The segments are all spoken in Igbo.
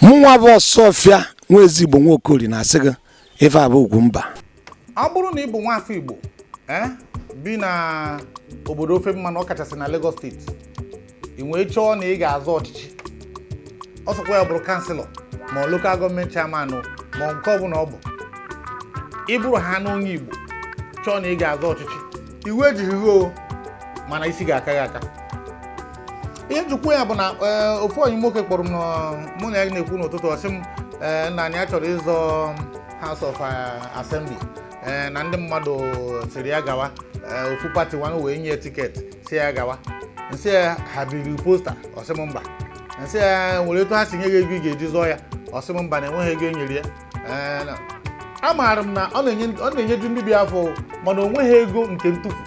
Mụnwa bụ Ọsọfịa nwa Ezigbo Nwaokori na-asị gị ife a bụ Ugwumba. Ọ bụrụ na ị bụ nwaafọ Igbo bi na obodo ofe mmanụ, ọ kachasị na Lagos Steeti, ị nwee chọọ na ị ga-azọ ọchịchị, ọ sọkwa ya bụrụ councillor ma ọ local government chairman ma ọ nke ọbụla ọ bụ, ị bụrụ ha na onye Igbo chọọ na ị ga-azọ ọchịchị, iwu ejighị gị o, mana isi ga-aka gị aka. Ihe njikwa ya bụ na ofu onye nwoke kpọrọ m, mụ na ya na-ekwu n'ụtụtụ, ọ sị m na anyị chọrọ ịzọ House of Assembly, na ndị mmadụ sịrị ya gawa, ofu party nwanne wee nye ticket si ya gawa. Nsị ya, ha biri poster? Ọ sị m mba. Nsị ya, nwere etu ha si nye gị ego ị ga-eji zọọ ya? Ọ sị m mba, na enweghị ego e nyere ya. Amaara m na ọ na-enyeju ndị bi afọ, mana o nweghị ego nke ntụfu.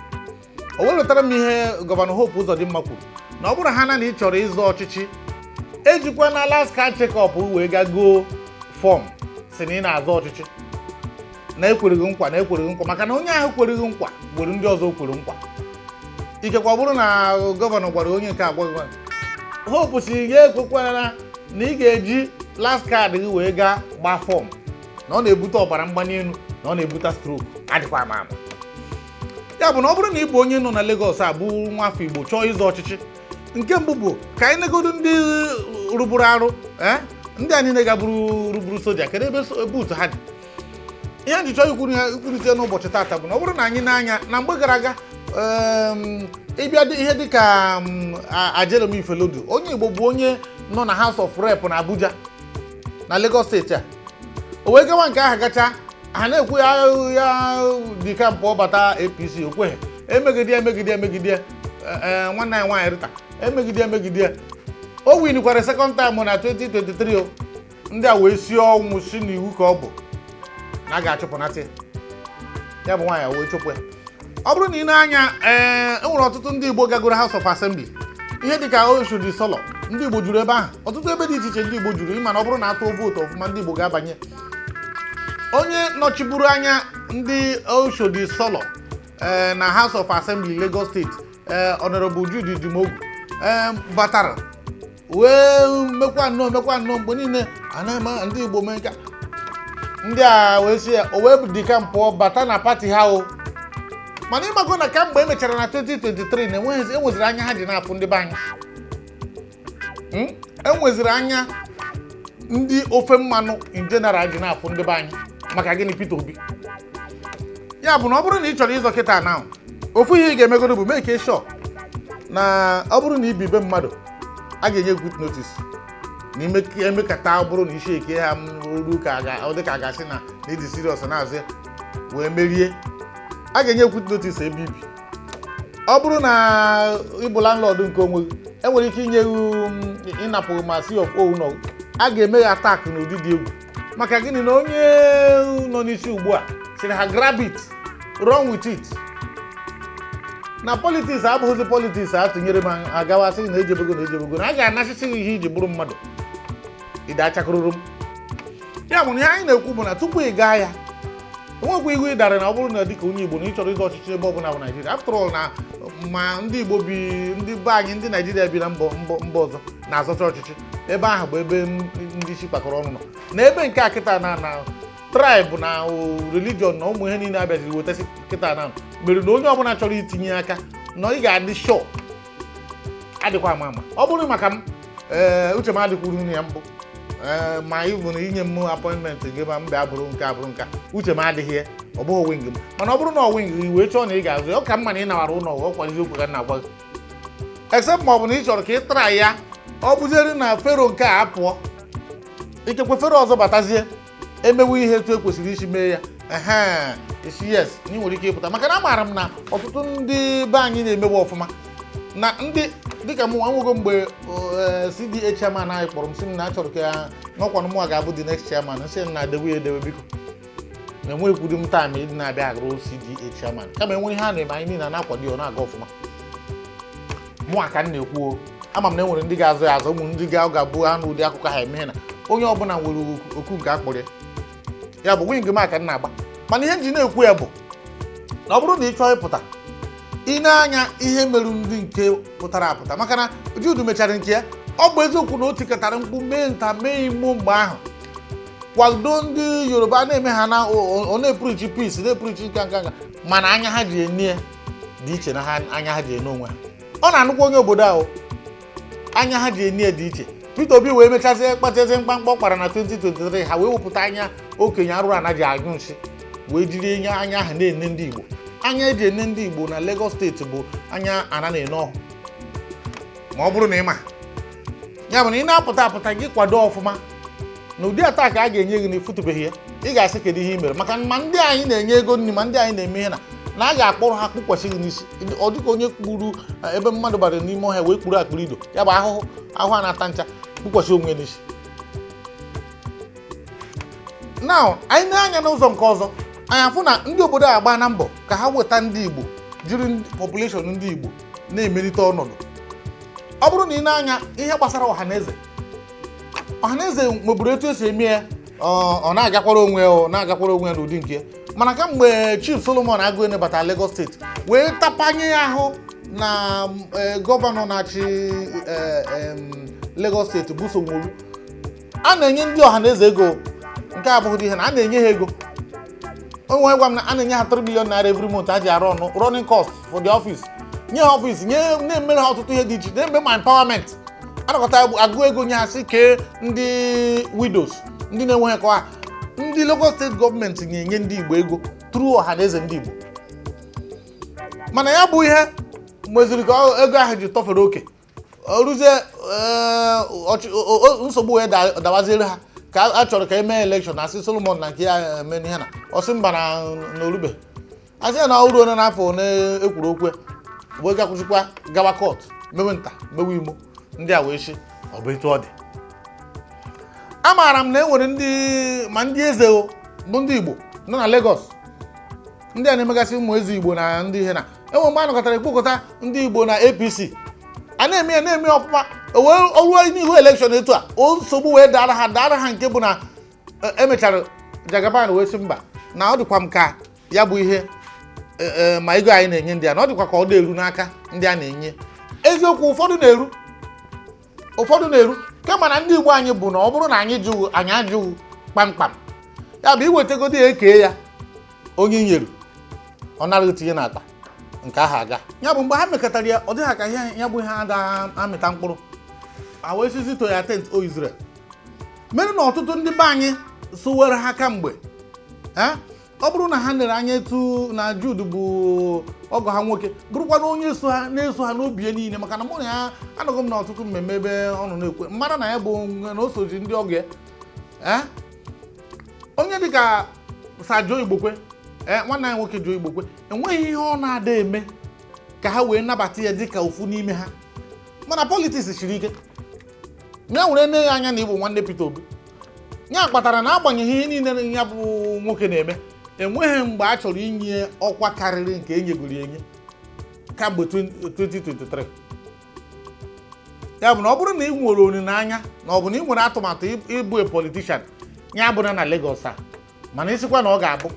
O wetara m ihe Governor Hope Uzodimma kwuru na ọ bụrụ ha na ị chọrọ ịzọ ọchịchị, ejikwa na last card check-up wee ga goo form si na ị na-azọ ọchịchị, na ekwereghị nkwa, na ekwereghị nkwa, maka na onye ahụ kwereghị nkwa nwere ndị ọzọ kwere nkwa. Ikekwe ọ bụrụ na governor gwara onye nke agwaghị, Hope si ya ekwekwana na ị ga-eji last card gị wee gaa gbaa form, na ọ na-ebute ọbara mgbali elu, na ọ na-ebute stroke, adịkwa ama ama. Ya bụ na ọ bụrụ na ị bụ onye nọ na Lagos a bụ nwafọ Igbo chọọ ịzọ ọchịchị, nke mbụ bụ ka anyị negodu ndị rụburu arụ, ndị a niile gaburu rụburu soja, kedu ebe buutu ha dị? Ihe nji chọọ ikwurite n'ụbọchị taata bụ na ọ bụrụ na anyị na-anya na mgbe gara aga, ịbịa ihe dịka Ajeromi Ifelodu, onye Igbo bụ onye nọ na House of Rep na Abuja na Lagos Steeti a, o wee gawa nke ahụ gacha, ha na-ekwu ya ya dịka mpụ bata APC, o kweghị. Emegide, emegide, emegide, nwanne ya nwaanyị Rita emegide, emegide, o winikwara second time na 2023 o. Ndị a wee sie ọnwụ si n'iwu ka ọ bụ na a ga-achụpụnata ya. Ya bụ nwaanyị wee chụpụ ya. Ọ bụrụ na ị na-anya, ee, e nwere ọtụtụ ndị Igbo gagoro House of Assembly, ihe dịka Oshodi Sọlọ, ndị Igbo juru ebe ahụ, ọtụtụ ebe dị iche iche ndị Igbo juru. Ịma na ọ bụrụ na atụọ vootu ọfụma, ndị Igbo ga-abanye. Onye nọchiburu anya ndị Oshodi Sọlọ ee na House of Assembly Lagos Steeti, ee, Honorable Jude Dimogu, ee, batara wee mekwa nnọọ, mekwa nnọọ mgbe niile anaghị m ndị Igbo mee nke a. Ndị a wee sị ya o wee dịka mpụọ bata na party ha o. Mana ịmago na kamgbe e mechara na 2023 na enweghịzi, enweziri anya ha ji na-afụ ndị be anyị. Enweziri anya ndị ofe mmanụ in general ji na-afụ ndị be anyị. Maka gịnị? Peter Obi. Ya bụ na ọ bụrụ na ị chọrọ ịzọ kịta na ofu ihe ị ga-emegoro bụ make sure na ọ bụrụ na ibi be mmadụ, a ga-enye quit notice na ime emekata. Ọ bụrụ na isi eke ha ru ka ọ dị ka a ga-asị na na ịdị serious na-azụ ya wee merie, a ga-enye quit notice ebe ibi. Ọ bụrụ na ị bụ landlord nke onwe gị, enwere ike inye gị, ịnapụ ma C of O nọ, a ga-eme ya attack n'ụdị dị egwu. Maka gịnị? Na onye nọ n'isi ugbu a sịrị ha grab it, run with it, na politics abụghịzi politics atụnyere m agawa sị na ejebego na ejebego na a ga-anachisi gị ihe iji bụrụ mmadụ ide achakụrụrụ m. Ya bụ na ihe anyị na-ekwu bụ na tupu ị gaa ya, enwekwa ihu ị dara na ọ bụrụ na dịka onye Igbo na ị chọrọ ịzọ ọchịchị ebe ọbụla bụ Naijiria. After all, na ma ndị Igbo bi, ndị be anyị, ndị Naijiria bi na mbọ ọzọ na-azọcha ọchịchị ebe ahụ bụ ebe ndị isi kpakọrọ ọnụ nọ na ebe nke a kịta na tribe na religion na ụmụ ihe niile abịaziri wetasị kịta na mere na onye ọbụla chọrọ itinye aka na ị ga-adị sure, adịkwa ama ama. Ọ bụrụ maka m, ee, uche m adịkwuru ya mbụ, ee, ma ị bụ na inye m appointment gị ma m bịa bụrụ nke a bụrụ nke a, uche m adịghị ya, ọ bụghị wing m. Mana ọ bụrụ na ọ wing gị wee chọọ na ị ga-azụ ya, ọ ka mma na ị nawara ụlọ. Ọ kwara eziokwu ka m na-agwa gị, except ma ọ bụ na ị chọrọ ka ị tara ya, ọ bụziere na fero nke a apụọ, ikekwe fero ọzọ batazie, emewe ihe etu ekwesịrị isi mee ya, ehe, isi yes na ị nwere ike ịpụta. Maka na amaara m na ọtụtụ ndị be anyị na-emewe ọfụma na ndị dịka mụ nwa mgbe CDA chairman anyị kpọrọ m sị m na achọrọ ka ya n'ọkwanụ mụ ga-abụ the next chairman, nsị m na edewe ya edewe, biko, na enweghịkwudo m time ịdị na-abịa agụrụ CDA chairman, kama enwe ihe a na-eme anyị niile na-akwado ya, ọ na-aga ọfụma. Mụ a ka m na-ekwu o, ama m na enwere ndị ga-azụ ya azụ, ụmụ ndị ga-abụ anụ ụdị akụkọ ha eme na onye ọbụla nwere oku nke akpọrọ ya. Ya bụ wing m a ka m na-agba. Mana ihe m ji na-ekwu ya bụ na ọ bụrụ na ị chọọ ịpụta, ị na-anya ihe merụ ndị nke pụtara apụta, maka na Jude mechara nke ya. Ọ bụ eziokwu na o tikọtara mkpu mee nta mee imo mgbe ahụ, kwado ndị Yoruba na-eme ha na ọ na-epreach peace, na-epreach nka nka nka, mana anya ha ji ene dị iche na ha anya ha ji ene onwe ha. Ọ na-anụkwa onye obodo ahụ, anya ha ji ene dị iche. Peter Obi wee mechazie kpachazie mkpamkpa ọ kpara na 2023, ha wee wepụta anya okenye arụrụ ana ji anyụ nsị wee jiri enye anya ahụ na-ene ndị Igbo. Anya eji ene ndị Igbo na Lagos steeti bụ anya ana na-ene ọhụ. Ma ọ bụrụ na ị ma ya bụ na ị na-apụta apụta, gị kwado ọfụma na ụdị attack a ga-enye gị na ịfụtụbeghị ya, ị ga-asị kedu ihe ị mere, maka ma ndị anyị na-enye ego nri, ma ndị anyị na-eme ihe na a ga-akpọrọ ha kpụkwasị gị n'isi. Ọ dịka onye kpuru ebe mmadụ bara n'ime ọhịa wee kpuru akpụrụ ido ya bụ ahụhụ ahụhụ a na-ata ncha kpụkwasị onwe ya n'isi. Now, anyị na-anya n'ụzọ nke ọzọ, anyị afụ na ndị obodo a agba na mbọ ka ha weta ndị Igbo, jiri population ndị Igbo na-emelite ọnọdụ. Ọ bụrụ na ị na-anya ihe gbasara ọhaneze, ọhaneze nweburu etu esi eme ya, ọ na-agakwara onwe ya, ọ na-agakwara onwe ya n'ụdị nke ya. Mana kamgbe Chief Solomon Aguene batara Lagos steeti wee tapanye ya ahụ na gọvanọ na-achị Lagos steeti bụ Sanwo-Olu, a na-enye ndị ọhaneze ego. Nke a abụghị ihe na a na-enye ha ego. Onwe gwa m na a na-enye ha 3 million naira every month a ji arụ ọnụ running cost for the office, nye ha office, nye na-emere ha ọtụtụ ihe dị iche, na-eme ma empowerment, anakọta agụ ego nye ha, sị kee ndị widows, ndị na-enweghị ka ha. Ndị Lagos steeti gọọmenti na-enye ndị Igbo ego through ọhaneze ndị Igbo, mana ya bụ ihe meziri ka ego ahụ ji tọfere oke. O ruzie nsogbu wee dawaziere ha ka a chọrọ ka emee election, asị Solomon na nke ya eme ihe na ọsị mba na orube, asị ya na o ruo n'afọ one ekwuru okwu ya, wee gakwụsịkwa gawa court, mewe nta mewe imo. Ndị a wee sị ọ bụ etu ọ dị. Amaara m na e nwere ndị ma ndị eze o bụ ndị Igbo nọ na Lagos, ndị a na-emegasị ụmụ eze Igbo na ndị ihe na enwe mgbe a nọkọtara ekpokọta ndị Igbo na APC, a na-eme ya, na-eme ya ọfụma. O wee o ruo n'ihu election etu a, o nsogbu wee dara ha nke bụ na emechara Jagaban wee sị mba, na ọ dịkwa m ka ya bụ ihe ma ego anyị na-enye ndị a, na ọ dịkwa ka ọ na-eru n'aka ndị a na-enye. Eziokwu, ụfọdụ na-eru, ụfọdụ na-eru, kama na ndị Igbo anyị bụ na ọ bụrụ na anyị jụghị, anyị ajụghị kpamkpam. Ya bụ iwetegodi ya, ekee ya onye nyere, ọ naraghị tinye n'akpa nke ahụ aga. Ya bụ mgbe ha mekọtara ya, ọ dịghị ka ihe ya bụ ihe ada amịta mkpụrụ. Ha wee sizi to ya tent o Israel mere na ọtụtụ ndị be anyị sowere ha kamgbe. Ọ bụrụ na ha lere anya etu na Jude bụ ọgọ ha nwoke, bụrụkwana onye so ha na-eso ha n'obi ya niile, maka na mụ na ya anọghị m n'ọtụtụ mmemme ebe ọ nọ na-ekwe mara na ya bụ na o soji ndị ọgọ ya. Onye dịka Sir Joe Igbokwe, nwanne anyị nwoke Joe Igbokwe, enweghị ihe ọ na-ada eme ka ha wee nabata ya dịka ofu n'ime ha. Mana politics siri ike ya were nne ya anya na ịbụ nwanne Peter Obi ya kpatara na agbanyeghị ihe niile ya bụ nwoke na-eme, enweghị mgbe a chọrọ inye ọkwa karịrị nke enyegoro enye kamgbe 2023. Ya bụ na ọ bụrụ na ị nwere olileanya na ọ bụ na ị nwere atụmatụ ịbụ a politician, ya bụrụ na Lagos a, mana ịsịkwa na ọ ga-abụ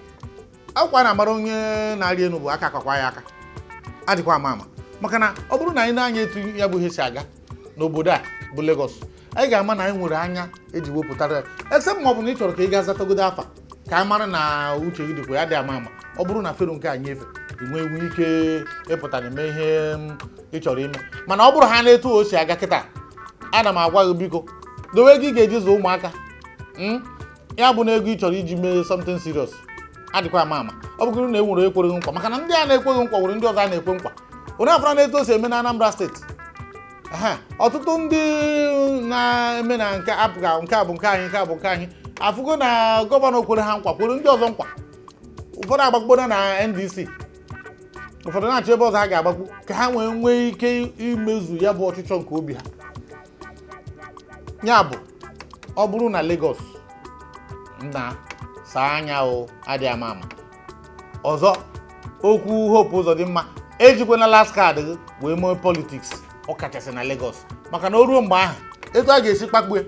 akwa na-amara onye na-arị elu bụ aka akakwa ya aka, adịkwa ama ama. Maka na ọ bụrụ na anyị na-anya etu ya bụ ihe si aga n'obodo a bụ Lagos, anyị ga-ama na anyị nwere anya eji wepụtara ya ese, ma ọ bụ na ị chọrọ ka ị gaa zatagodo afa ka a mara na uche gị dịkwa ya dị ama ama. Ọ bụrụ na fero nke a nyefe, ị nwee nwee ike ịpụta na eme ihe ị chọrọ ime. Mana ọ bụrụ ha na-etu o si aga kịta, ana m agwa gị, biko dowe ego ị ga-eji zụọ ụmụaka. Ya bụ na ego ị chọrọ iji mee something serious, adịkwa ama ama. Ọ bụgoro na e nwere ekwereghị nkwa, maka na ndị a na-ekweghị nkwa nwere ndị ọzọ a na-ekwe nkwa. Onye afọrọ na-etu o si eme na Anambra steeti. Ehe, ọtụtụ ndị na-eme na nke apụga, nke a bụ nke anyị, nke a bụ nke anyị, afụgo na gọvanọ kwere ha nkwa, kwere ndị ọzọ nkwa. Ụfọdụ agbagbona na NDC, ụfọdụ na-achọ ebe ọzọ ha ga-agbakwu ka ha nwee nwee ike imezu ya bụ ọchịchọ nke obi ha. Ya bụ ọ bụrụ na Lagos na saa anya o adịghị ama ama. Ọzọ, okwu Hope Uzodimma, ejikwana last card gị wee mee politics, ọ kachasị na Lagos, maka na o ruo mgbe ahụ, etu a ga-esi kpakpue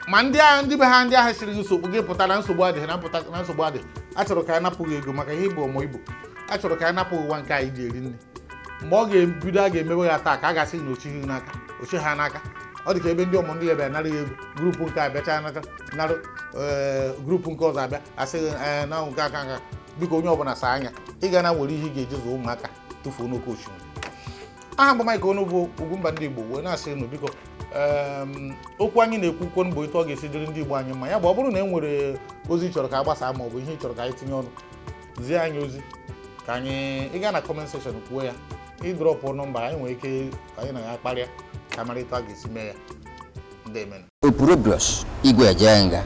ma ndị agha, ndị be ha, ndị agha siri gị nsogbu gị pụta na nsogbu adịghị na mpụta na nsogbu adịghị. A chọrọ ka a napụ gị ego maka ihe ịbụ ọmụ Igbo, a chọrọ ka a napụ gị ụwa nke anyị ji eri nne. Mgbe ọ ga-ebido, a ga-emewe ya taa ka a ga-asị na ochighị n'aka ochi ha n'aka. Ọ dị ka ebe ndị ọmụ ndị ya bịa nara ya ego, group nke a bịacha nata narụ, ee, group nke ọzọ abịa asị gị, ee, na nke aka nka. Biko, onye ọbụla saa anya, ị ga na were ihe ị ga-eji zụọ ụmụaka tụfuo n'oke osimiri. Aha mbụ Mike Onu bụ Ugwumba ndị Igbo, wee na-asị unu biko, okwu anyị na-ekwu kwon bụ etu ọ ga-esi dịrị ndị Igbo anyị mma. Ya bụ, ọ bụrụ na e nwere ozi ị chọrọ ka a gbasaa ma ọ bụ ihe ị chọrọ ka anyị tinye ọnụ, zie anyị ozi ka anyị ị gaa na comment section kwuo ya, ị drop nọmba anyị nwere ike ka anyị na ya kparịa ka mara etu a ga-esi mee ya. Ndị emenụ. Opurobios Igwe Ejenga.